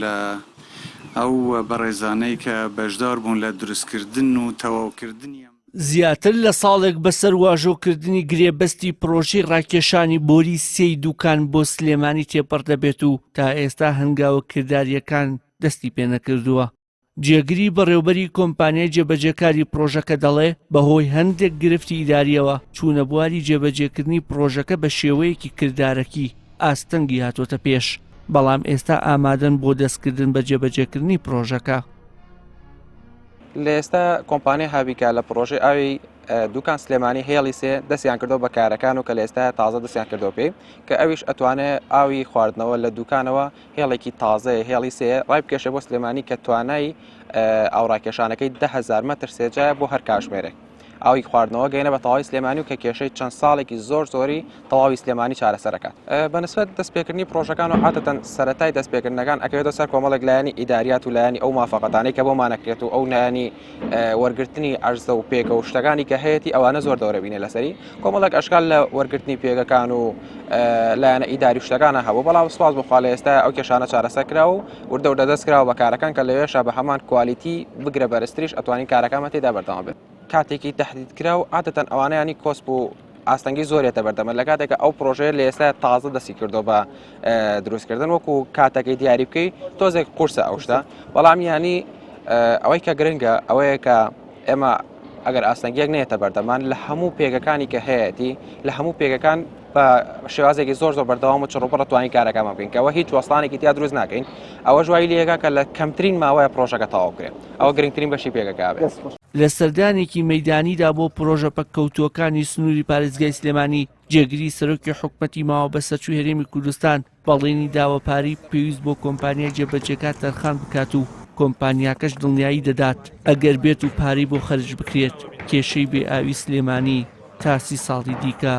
لە ئەو بەڕێزانەی کە بەشدار بوون لە دروستکردن و تەواوکردنی ئەم. زیاتر لە ساڵێک بەسەر واژۆکردنی گرێبەستی پڕۆژەی ڕاکێشانی بۆری سێی دوکان بۆ سلێمانی تێپەڕ دەبێت و تا ئێستا هەنگاوە کردارییەکان دەستی پێنەکردووە. جێگری بەڕێوبەری کۆمپانیای جێبەجێکاری پڕۆژەکە دەڵێ، بەهۆی هەندێک گرفتی ئیدارییەوە چوونە بواری جێبەجێکردنی پڕۆژەکە بە شێوەیەکی کردارەکی ئاستەنگی هاتۆتە پێش، بەڵام ئێستا ئامادەن بۆ دەستکردن بە جێبەجێکردنی پڕۆژەکە. لە ئێستا کۆمپانیای هاویکا لە پڕۆژەی ئاوی دوکان سلێمانی هێڵی سێ دەستیان کردو بە کارەکان و کە لە ئێستا تازە دەستیان کردو پێی کە ئەویش ئەتوانێت ئاوی خواردنەوە لە دوکانەوە هێڵێکی تازەیە هێڵی سێ ڕای بکێشێ بۆ سلێمانی کە توانای ئاوڕاکێشانەکەی دههزار مەتر سێجایە بۆ هەر کاژمێرێک ئاوی خواردنەوە گەینە بە تەواوی سلێمانی و کە کێشەی چەند ساڵێکی زۆر زۆری تەواوی سلێمانی چارەسەرەکات بەنسبەت دەستپێکردنی پرۆژەکان و عادەتەن سەتای دەستپێکردنەکان ئەکەوێتە سەر کۆمەڵێک لایەنی ئیداریات و لایەنی ئەو مافەقەتانەی کە بۆمانەکرێت و ئەو نایانی وەرگرتنی عەرزە و پێگە و شتەکانی کە هەیەی ئەوانە زۆر دەورە بینێ لەسەری کۆمەڵێک ئەشکال لە وەرگرتنی پێگەکان و لایەنە ئیداری شتەکانە هەبوو بەڵام سپاس بخوا لە ئێستا ئەو کێشانە چارەسەر کرا و وردە وردە دەست کراوە بە کارەکان کە لەوێشا بە هەمان quality بگرە بەرزتریش ئەتوانین کارەکانمان تێدا بەردەوام بێت. کاتێکی تەحدید کرا و عادەتەن ئەوانەیانی کۆسپ و ئاستەنگی زۆرێتە بەردەمە لە کاتێکە ئەو پرۆژەیە لە ئێستا تازە دەستی کردو بە دروستکردن وەکو کاتەکەی دیاری بکەی تۆزێک قورسە ئەو شتە بەڵام ینی ئەوەی کە گرنگە ئەوەیە کە ئێمە ئەگەر ئاستەنگیەک نێتە بەردەمان لە هەموو پێگەکانی کە هەیەتی لە هەموو پێگەکان بە شێوازێکی زۆر زۆر بەردەوام و چڕوپڕ توانین کارەکەمان بکەین کەەوە هیچ وەستانێکی تیا دروست ناکەین ئەوە ژوای لەکە کە لە کەمترین ماوەیە پرۆژەکە تەواو بکرێت ئەوە گرنگترین بەشی پێگەکە بێت. لە سەردانێکی مەیدانیدا بۆ پرۆژە پەککەوتووەکانی سنووری پارێزگای سلێمانی، جێگری سەرۆکی حکومەتی ماوەبەسەرچووی هەرێمی کوردستان بەڵێنی داوە پارەی پێویست بۆ کۆمپانیای جێبەجێکار تەرخان بکات و کۆمپانیاکەش دڵنیایی دەدات ئەگەر بێت و پارەی بۆ خەرج بکرێت کێشەی بێ ئاوی سلێمانی تا سی ساڵی دیکە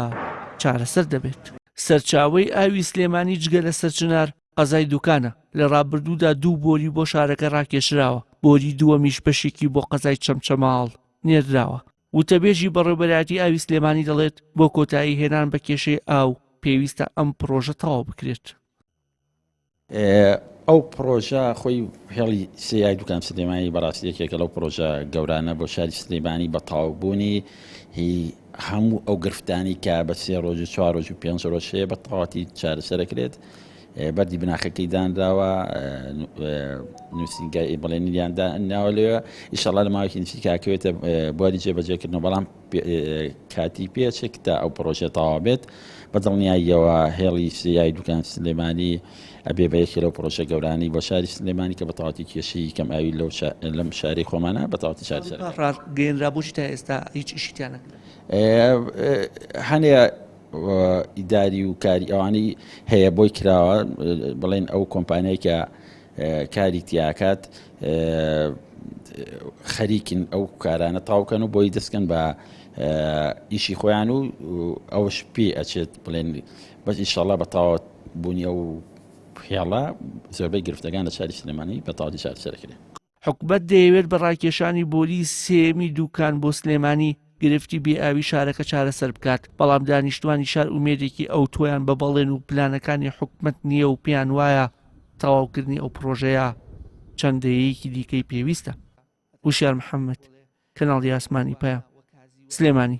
چارەسەر دەبێت. سەرچاوەی ئاوی سلێمانی جگە لە سەرچنار، قەزای دوکانە، لە ڕابردوودا دوو بۆری بۆ شارەکە ڕاکێشراوە، بۆری دووەمیش بەشێکی بۆ قەزای چەمچەماڵ نێردراوە. وتەبێژی بەڕێوەبەرایەتی ئاوی سلێمانی دەڵێت، بۆ کۆتایی هێنان بە کێشەی ئاو پێویستە ئەم پڕۆژە تەواو بکرێت. ئەو پڕۆژە خۆی هێڵی سێیای دوکان سلێمانی بەڕاستی یەکێکە لەو پڕۆژە گەورانە بۆ شاری سلێمانی بە تەواوبوونی هی هەموو ئەو گرفتانی کە بە سێ ڕۆژ و چوار ڕۆژ و پێنج ڕۆژ هەیە بە تەواتی چارەسەرەکرێت بەردی بناخەکەی دانراوە نووسینگای بەڵێنیان ناوە لەوێ ئیشەڵا لە ماوەیەکی نزیکاکەوێتە بواری جێبەجێکردنەوە بەڵام کاتی پێچێک تا ئەو پرۆژە تەواو بێت بە دڵنیاییەوە هێڵی سیای دوکان سلێمانی ئەبێ بە یەکێ لەو پرۆژە گەورانی بۆ شاری سلێمانی کە بە تەواتی کێشەی کەم ئاوی لەو لەم شاری خۆمانە بە تەواتی چارەسەر ڕاگەیەنرا بۆچی تا ئێستا هیچ ئیشی تیا نەکرا؟ هەنێ ئیداری و کاری ئەوانەی هەیە بۆی کراوە بڵێن ئەو کۆمپانیای کە کاری تیاکات خەریکن ئەو کارانە تاوکەن و بۆی دەستکەن بە ئیشی خۆیان و ئەوش پێ ئەچێت بڵێن بەس ئیشەڵا بە تەواوەت بوونی ئەو هێڵە زۆربەی گرفتەکان لە شاری سلێمانی بە تەواوی چارەسەرەکرێن. حکومەت دەیەوێت بە ڕاکێشانی بۆری سێیەمی دووکان بۆ سلێمانی گرفتی بێ ئاوی شارەکە چارەسەر بکات، بەڵام دانیشتوانی شار ئومێدێکی ئەوتۆیان بە بەڵێن و پلانەکانی حکومەت نییە و پێیان وایە تەواوکردنی ئەو پڕۆژەیە چەند دەیەیەکی دیکەی پێویستە. وشیار محەمەد، کەناڵی ئاسمانی پەیام، سلێمانی.